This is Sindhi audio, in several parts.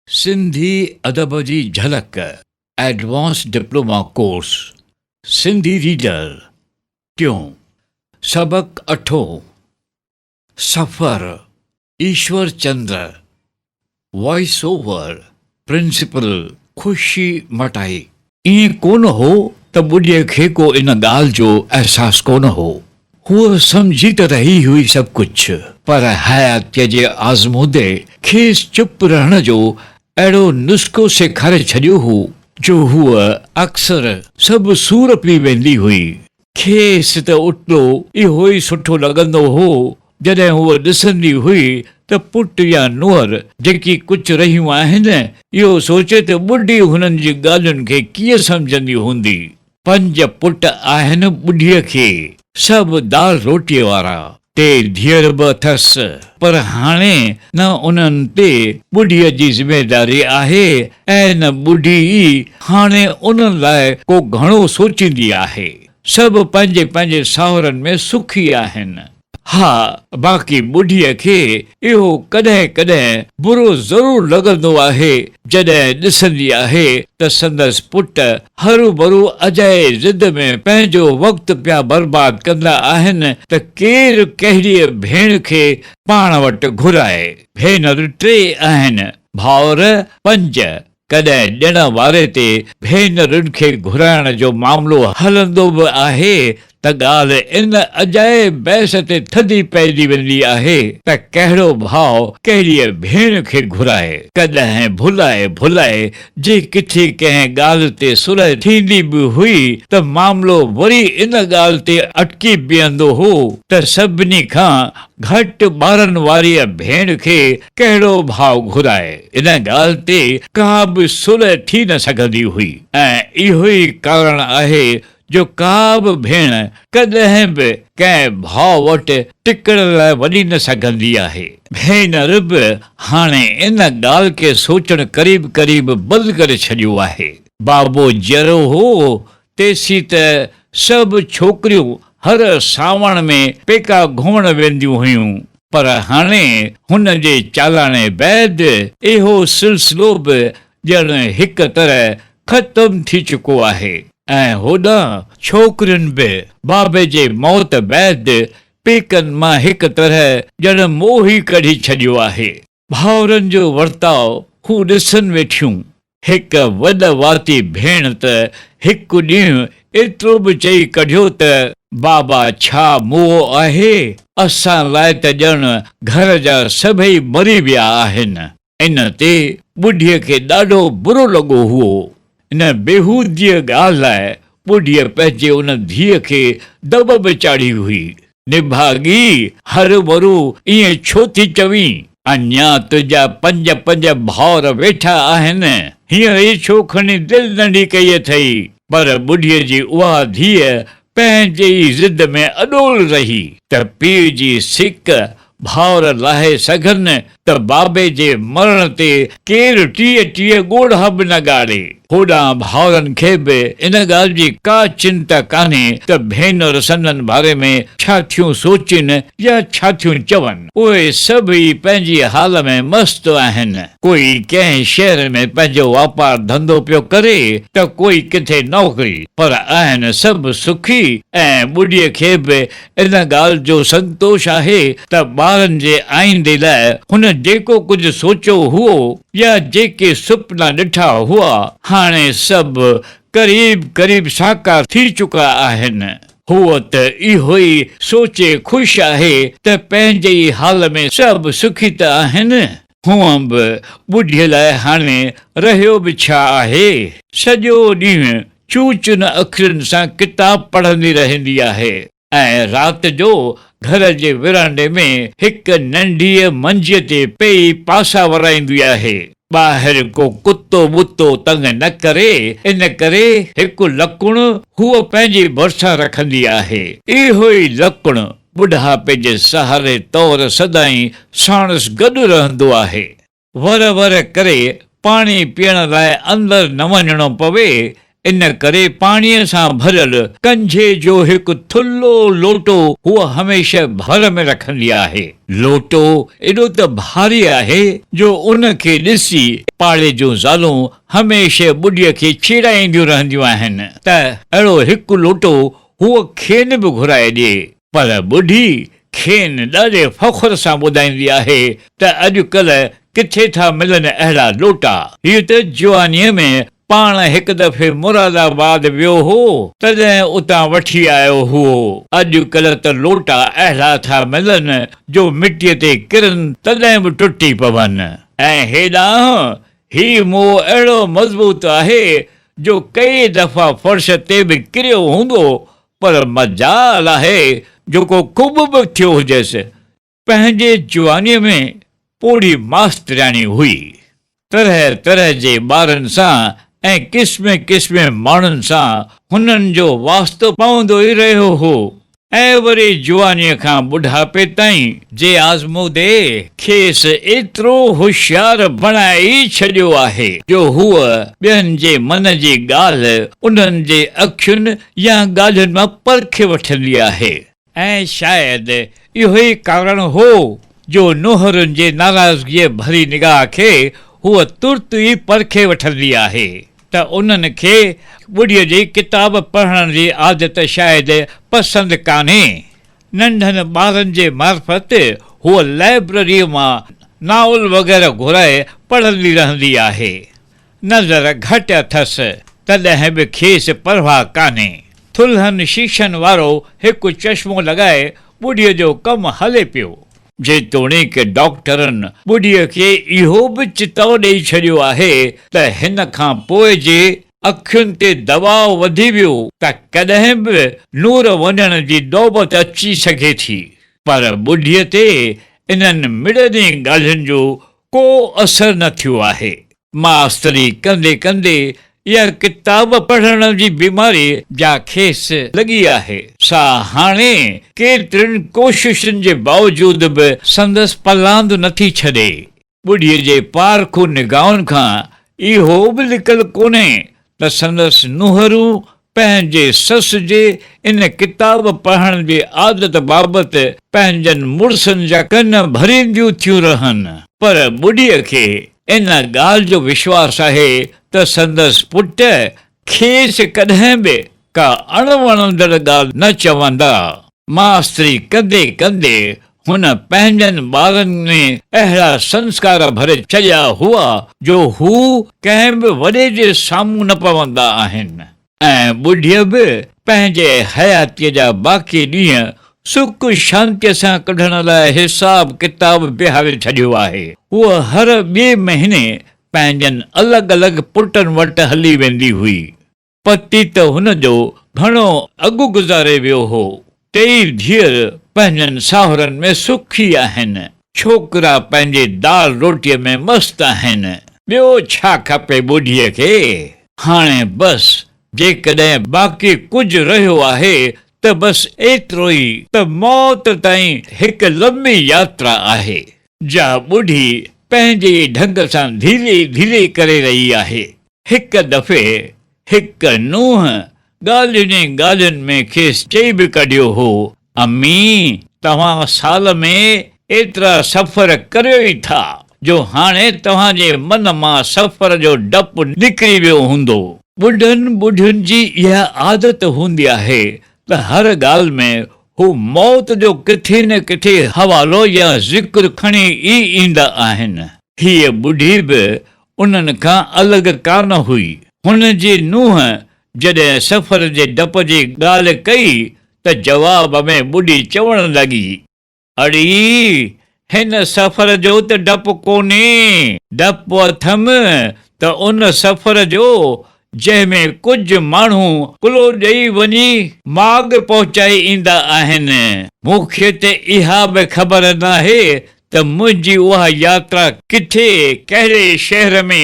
سنڌي ادب جي جهلڪ، advance diploma course, Sindhi reader, ٽيون، سبق اٺون، سفر، Ishwar Chandar, voice over, principal, Khushi Matai. ائين ڪونه هو ته ٻڍيء کي ڪو ان ڳالهه جو احساس ڪونه هو. هوء سمجهي ته رهي هئي سڀ ڪجهه، پر حياتيء جي آزمودي کيس چپ رهڻ جو اهڙو نسخو سيکاري ڇڏيو هو، جو هوء اڪثر سڀ سور پي ويندي هئي. کيس ته اٽلو اهو ئي سٺو لڳندو هو، جڏهن هوء ڏسندي هئي ته پٽ يا نوهر جيڪي ڪجهه رهيون آهن، اهو سوچي ته ٻڍي هنن جي ڳالهين کي ڪيئن سمجهندي هوندي. پنج پٽ آهن ٻڍيء کي، سڀ دال روٽيء وارا. ٽي ڌيئر به اٿس، پر هاڻي نه انهن تي ٻڍيء جي ذميداري آهي ۽ نه ٻڍي ئي هاڻي انهن لاء ڪو گهڻو سوچيندي آهي. سڀ پنهنجي پنهنجي ساهرن ۾ سکي آهن. ها، باقي ٻڍيء کي اهو ڪڏهن ڪڏهن برو ضرور لڳندو آهي، جڏهن ڏسندي آهي ته سندس پٽ هروڀرو اجائي ضد ۾ پنهنجو وقت پيا برباد ڪندا آهن ته ڪير ڪهڙيء ڀيڻ کي پاڻ وٽ گهرائي. ڀينر ٽي آهن، ڀائر پنج. ڪڏهن ڏڻ واري تي ڀينرن کي گهرائڻ جو معاملو هلندو به آهي ته ڳالهه ان اجائي بحث تي ٿڌي پئجي ويندي آهي ته ڪهڙو ڀاء ڪهڙيء ڀيڻ کي گهرائي. ڪڏهن ڀلائي ڀلائي جي ڪٿي ڪنهن ڳالهه تي صلح ٿيندي به هئي ته معاملو وري ان ڳالهه تي اٽڪي بيهندو هو ته سڀني کان گهٽ ٻارن واريء ڀيڻ کي ڪهڙو ڀاء گهرائي. ان ڳالهه تي ڪا به صلح ٿي نه سگهندي هئي ۽ اهو ئي ڪارڻ آهي جو ڪا به ڀيڻ ڪڏهن به ڪنهن ڀاء وٽ ٽڪڻ لاء وڃي نه سگهندي آهي. ڀينر به هاڻي ان ڳالهه کي سوچڻ قريب قريب بند ڪري ڇڏيو آهي. بابو جيئرو هو تيسين ته سڀ ڇوڪريون هر سانوڻ ۾ پيڪا گهمڻ وينديون هيون، پر هاڻي هن جي چالاڻي بعد اهو سلسلو به ڄڻ هڪ طرح ختم ٿي چڪو آهي ۽ هوڏانهن ڇوڪرين به بابي جي موت بعد پيڪن مان هڪ طرح ڄڻ موهه ئي ڪڍي ڇڏيو آهي. ڀائرن جو ورتاء هو ڏسن ويٺيون. هڪ وڏ واتي ڀيڻ ته هڪ ڏينهن ايترو به چئي ڪڍيو ته، بابا ڇا موئو آهي؟ اسان لاء ته ڄڻ گهر جا سڀئي مري ويا آهن. ان تي ٻڍيء کي ڏاڍو برو لڳو هئو. ان بيهوديء ڳالهه لاء ٻڍيء پنهنجي ان ڌيء کي دٻ به چاڙهي هئي. نڀاڳي، هروڀرو ائين ڇو ٿي چوين؟ اڃا تنهنجا پنج پنج ڀائر ويٺا آهن، هينئر ئي ڇو کڻي دل ننڍي ڪئي اٿئي؟ پر ٻڍيء جي اها ڌيء پنهنجي ئي ضد ۾ اڏول رهي ته پيء جي سڪ ڀائر لاهي سگهن ته بابي جي مرڻ تي ڪير ٽيهه ٽيهه ڳوڙها به نه ڳاڙي. هوڏانهن ڀائرن کي به ان ڳالهه جي ڪا چنتا ڪانهي ته ڀينر سندن باري ۾ ڇا ٿيون سوچين يا ڇا ٿيون چون. اهي سڀ ئي پنهنجي حال ۾ مست آهن. ڪوئي ڪنهن شهر ۾ پنهنجو واپار ڌنڌو پيو ڪري ته ڪوئي ڪٿي نوڪري، پر آهن سڀ سکي ۽ ٻڍيء کي به ان ڳالهه جو سنتوش آهي ته ٻارن جي آئيندي لاء هن جيڪو ڪجهه سوچيو هئو يا جيڪي سپنا ڏٺا هئا، هاڻي سڀ قريب قريب ساڪار ٿي چڪا آهن. هوء ته اهو ئي سوچي خوش آهي ته پنهنجي ئي حال ۾ سڀ سکي ته آهن. هونئن به ٻڍيء لاء هاڻي رهيو به ڇا آهي؟ سڄو ڏينهن چوچن اکرين سان ڪتاب پڙهندي رهندي آهي ۽ رات جو گهر جي ورانڊي ۾ هڪ ننڍيء منجيء تي پئي پاسا ورائيندي آهي. ٻاهر ڪو ڪتو ٻتو تنگ نه ڪري، ان ڪري هڪ لڪڻ هوء پنهنجي ڀرسان رکندي آهي. اهو ئي لڪڻ ٻڍاپي جي سهاري طور سدائين ساڻس گڏ رهندو آهي. ور ور ڪري پاڻي پيئڻ لاء اندر نه وڃڻو پوي، ان ڪري پاڻيء سان ڀريل ڪنجهي جو هڪ ٿلهو لوٽو هوء هميشه ڀر ۾ رکندي آهي. لوٽو ايڏو ته ڀاري آهي جو ان کي ڏسي پاڙي جون زالون هميشه ٻڍيء کي چيڙائينديون رهنديون آهن ته اهڙو هڪ لوٽو هوء کين به گهرائي ڏئي. پر ٻڍي کين ڏاڍي فخر سان ٻڌائيندي آهي ته اڄ ڪلهه ڪٿي ٿا ملن اهڙا لوٽا. هيء ته جوانيء ۾ پاڻ هڪ دفعي مراد آباد ويو هو، تڏهن اتان وٺي آيو هئو. اڄ ڪلهه ته لوٽا اهڙا ٿا ملن جو مٽيء تي ڪرن تڏهن به ٽٽي پون. ۽ هيڏانهن هي موهه اهڙو مضبوط آهي جو ڪيئي دفعا فرش تي به ڪريو هوندو پر مجال آهي جو ڪو ڪٻ به ٿيو هجيس. پنهنجي جوانيء ۾ پوڙهي ماسترياڻي هئي. طرح طرح جي ٻارن سان ۽ قسمين قسمين ماڻهن سان هنن جو واسطو پوندو ئي رهيو هو. ۽ وري جوانيء کان ٻڍاپي تائين جي آزمودي کيس ايترو هوشيار بڻائي ئي ڇڏيو آهي جو هوء ٻين جي من جي ڳالهه انهن جي اکين يا ڳالهين مان پرکي وٺندي آهي. ۽ شايد اهو ئي ڪارڻ هو جو نوهرن جي ناراضگيء ڀري نگاهه کي هوء ترت ئي پرکي وٺندي آهي ته انهن کي ٻڍيء جي ڪتاب پڙهڻ جي عادت شايد پسند ڪانهي. ننڍن ٻارن جي معرفت هوء لائبرريء مان ناول وغيره گهرائي پڙهندي رهندي آهي. نظر گهٽ اٿس، تڏهن به کيس پرواهه ڪانهي. ٿلهن شيشن وارو هڪ چشمو لڳائي ٻڍيء جو ڪم هلي پيو. جيتوڻيڪ ڊاڪٽرن ٻڍيء کي اهو به چتاء ڏيئي ڇڏيو آهي ته هن کان پوء جي اکين تي دٻاء وڌي ويو ته ڪڏهن به نور وڃڻ جي نوبت اچي سگهي ٿي، پر ٻڍيء تي انهن مڙني ڳالهين جو ڪو اثر نه ٿيو آهي. ماستري ڪندي ڪندي اها ڪتاب پڙهڻ جي بيماري جا کيس لڳي آهي، سا هاڻي ڪيترين ڪوششن جي باوجود به سندس پلاند نٿي ڇڏي. ٻڍيء جي پارکو نگاهن کان اهو به لڪل ڪونهي ته سندس نونهرون پنهنجي سس جي ان ڪتاب پڙهڻ جي عادت بابت پنهنجن مڙسن جا ڪن ڀرينديون ٿيون رهن، پر ٻڍيء کي ان ڳالهه جو وشواس آهي ته سندس پٽ کيس ڪڏهن به ڪا اڻ وڻندڙ ڳالهه نه چوندا. ماستري ڪندي ڪندي هن پنهنجن ٻارن ۾ اهڙا سنسڪار ڀري ڇڏيا هئا جو هو ڪنهن به وڏي جي سامهون نه پوندا آهن ۽ ٻڍيء به پنهنجي حياتيء جا باقي ڏينهن سک شانتيء سان ڪڍڻ لاء حساب ڪتاب بيهاري ڇڏيو آهي. هوء هر ٻئي مهيني پنهنجن الڳ الڳ پٽن وٽ هلي ويندي هئي. پتي ته هن جو گهڻو اڳ گذاري ويو هو. ٽيئي ڌيئر پنهنجن ساهرن ۾ سکي آهن. ڇوڪرا پنهنجي دال روٽيء ۾ مست آهن. ٻيو ڇا کپي ٻڍيء کي؟ هاڻي بس جيڪڏهن باقي ڪجهه رهيو آهي ته بس ايترو ئي ته موت تائين هڪ لنبي ياترا آهي، جا ٻڍي پنهنجي ئي ڍنگ سان ڌيري ڌيري ڪري رهي آهي. هڪ دفعي هڪ نونهن ڳالهين ئي ڳالهين ۾ کيس چئي به ڪڍيو هو، امي، توهان سال ۾ ايترا سفر ڪريو ئي ٿا، جو هاڻي توهان جي من مان سفر جو ڊپ نڪري ويو هوندو. ٻڍن ٻڍين جي اها عادت هوندي آهي ته هر ڳالهه ۾ هو موت جو ڪٿي نه ڪٿي حوالو يا ذڪر کڻي ئي ايندا آهن. هيء ٻڍي به انهن کان الڳ ڪانه هئي. هن جي نونهن جڏهن سفر جي ڊپ جي ڳالهه ڪئي ته جواب ۾ ٻڍي چوڻ لڳي. اڙي! هن سفر جو ته ڊپ ڪونهي، ڊپ اٿم ته ان سفر جو جنهن ۾ ڪجهه ماڻهو ڪلهو ڏيئي وڃي ماڳ پهچائي ايندا آهن. مون کي ته اها به خبر ناهي ته منهنجي اها ياترا ڪٿي، ڪهڙي شهر ۾،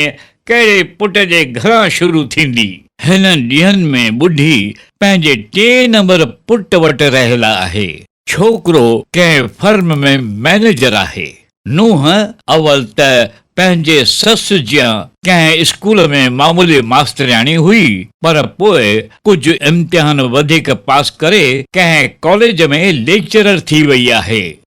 ڪهڙي پٽ جي گهران شروع ٿيندي. هنن ڏينهن ۾ ٻڍي پنهنجي ٽئين نمبر پٽ وٽ رهيل آهي. ڇوڪرو ڪنهن فرم ۾ مئنيجر آهي. نونهن اول ته پنهنجي سس جيان ڪنهن اسڪول ۾ معمولي ماسترياڻي هئي، پر پوء ڪجهه امتحان وڌيڪ پاس ڪري ڪنهن ڪاليج ۾ ليڪچرر ٿي وئي آهي.